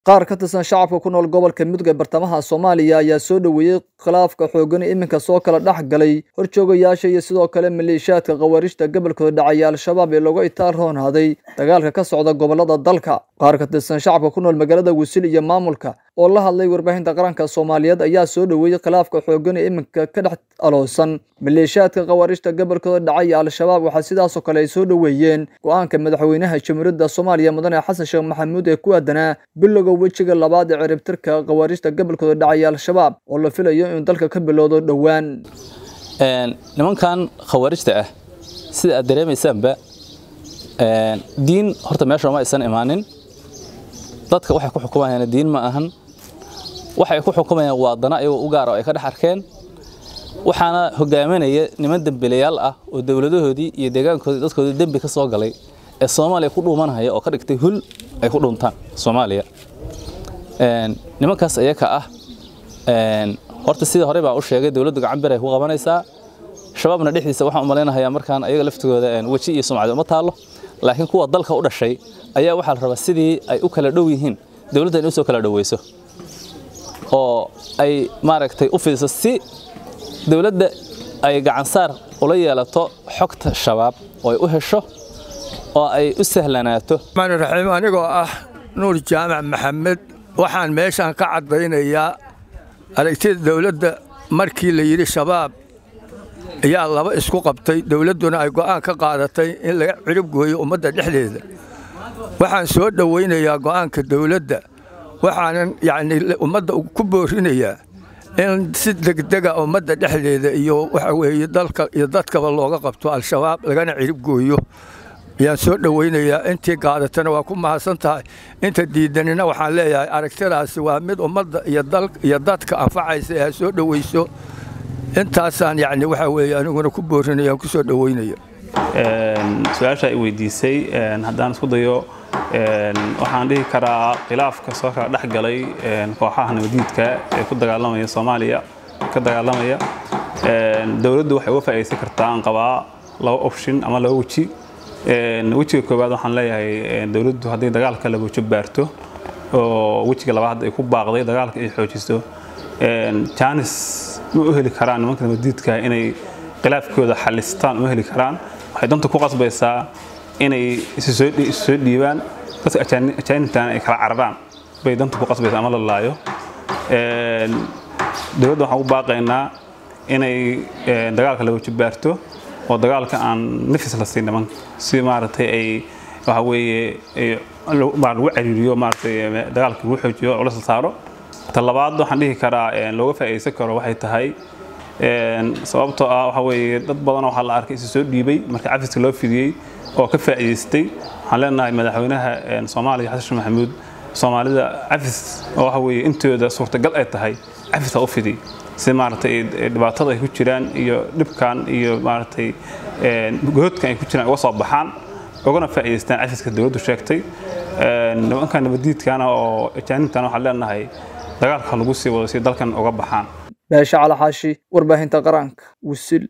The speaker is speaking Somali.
Qaar ka tirsan shacabka ku nool gobolka Mudug ee bartamaha Soomaaliya ayaa soo dhoweeyey khilaafka xooggan iminka soo kala dhex galay horjoogayaasha iyo sidoo kale maleeshiyaadka khawaarijta gobolkooda dhacaya Al-Shabaab ee looga itaal roonaaday dagaalka ka socda gobolada dalka. Qaar ka tirsan shacabka ku nool magaalada Wisil iyo maamulka oo la hadlay warbaahinta qaranka Soomaaliyeed ayaa soo dhoweeyey khilaafka xooggan ee iminka ka dhex aloosan maleeshiyaadka khawaarijta gobolkooda dhacaya Al-Shabaab. Waxaa sidaas oo kale ay soo dhoweeyeen go'aanka madaxweynaha Jamhuuriyadda Soomaaliya Mudane Xasan Sheekh Maxamuud ee ku aadanaa bilowga wejiga labaad ee ciribtirka khawaarijta gobolkooda dhacaya Al-Shabaab oo la filayo inuu dalka ka bilowdo dhowaan. Nimankan khawaarijta ah sida aad dareemaysaanba diin horta meesha ma aysan imaanin. Dadka waxay ku xukumayaan diin ma ahan, waxay ku xukumayaan waa dana iyagoo u gaar oo ay ka dhex arkeen. Waxaana hogaaminaya niman dembiilayaal ah oo dowladahoodii iyo deegaankoodii dadkoodii dembi ka soo galay ee Soomaaliya ku dhuumanaya oo ka dhigtay hul ay ku dhuuntaan Soomaaliya. Nimankaas ayaga ah horta sida hore baa u sheegay dowladda gacan bir ay ku qabanaysaa. Shabaabna dhexdiisa waxaan u malaynayaa markaan ayaga laftigooda weji iyo sumcad uma taalo, laakiin kuwa dalka u dhashay ayaa waxaa la rabaa sidii ay u kala dhow yihiin dowladda inay u soo kala dhoweyso oo ay maaragtay u fidiso si dowladda ay gacan saar ula yeelato xogta shabaab oo ay u hesho oo ay u sahlanaato. Raxiim, anigoo ah Nuur Jaamac Maxamed, waxaan meeshaan ka caddaynayaa aragtida dowladda markii la yidhi shabaab ayaa laba isku qabtay, dowladduna ay go'aan ka qaadatay in laga cirib gooyo ummadda dhexdeeda. Waxaan soo dhowaynayaa go'aanka dowladda, waxaanan yacnii ummadda ku boorinayaa in si degdega ummadda dhexdeeda iyo waxa weeye dalka iyo dadkaba looga qabto Al-Shabaab lagana cirib gooyo ayaan soo dhowaynayaa. Intii qaadatana waa ku mahadsan tahay, inta diidanina waxaan leeyahay aragtidaasi waa mid ummadda iyo dal iyo dadka anfacaysa ee ha soo dhowayso. Intaasaan yacni waxa weeye aniguna ku boorinaya ku soo dhowaynaya. Su-aasha ay weydiisay haddaan isku dayo, waxaan dhihi karaa khilaafka soo kala dhex galay kooxaha nabadiidka ee ku dagaalamaya Soomaaliya ka dagaalamaya, dowladdu waxay uga faa'iidaysan kartaa aan qabaa laba option ama laba weji. Wejiga koowaad waxaan leeyahay dowladdu hadday dagaalka laba weji baarto oo wejiga labaad ay ku baaqday dagaalka ay xoojiso, jaanis ma u heli karaan nimanka nabadiidka inay khilaafkooda xalistaan, ma heli karaan. Waxay danta ku qasbaysaa inay isu soo dhiibaan dadka ajaanibtan ay kala cararaan bay danta ku qasbaysaa ama la laayo. Dowladda waxaan u baaqaynaa inay dagaalka la wajibaarto oo dagaalka aan nafis la siin nimanka si maaragtay ay waxa weeye lagu ciriiriyo, maaragtay dagaalka lagu xoojiyo, culis la saaro. Ta labaad waxaan dhihi karaa looga faa'iidaysan karo waxay tahay sababtoo ah waxa weeye dad badan waxaa la arkay isu soo dhiibay marka cafiska loo fidiyey oo ka faa'iidaystay. Waxaan leenahay madaxweynaha Soomaaliya Xasan Sheekh Maxamuud Soomaalida cafis oo waxa weeye intooda suurtagal ay tahay cafis ha u fidiyey si maaragtay dhibaatada ay ku jiraan iyo dhibkan iyo maaragtay goodkan ay ku jiraan uga soo baxaan ugana faa'iidaystaan cafiska dowladdu sheegtay. Nimankan nabadiidkana oo ajaanibtana waxaan leenahay dagaalka lagu sii wado si dalkan uga baxaan. Baasha Cali Xaashi, warbaahinta qaranka, Wisil.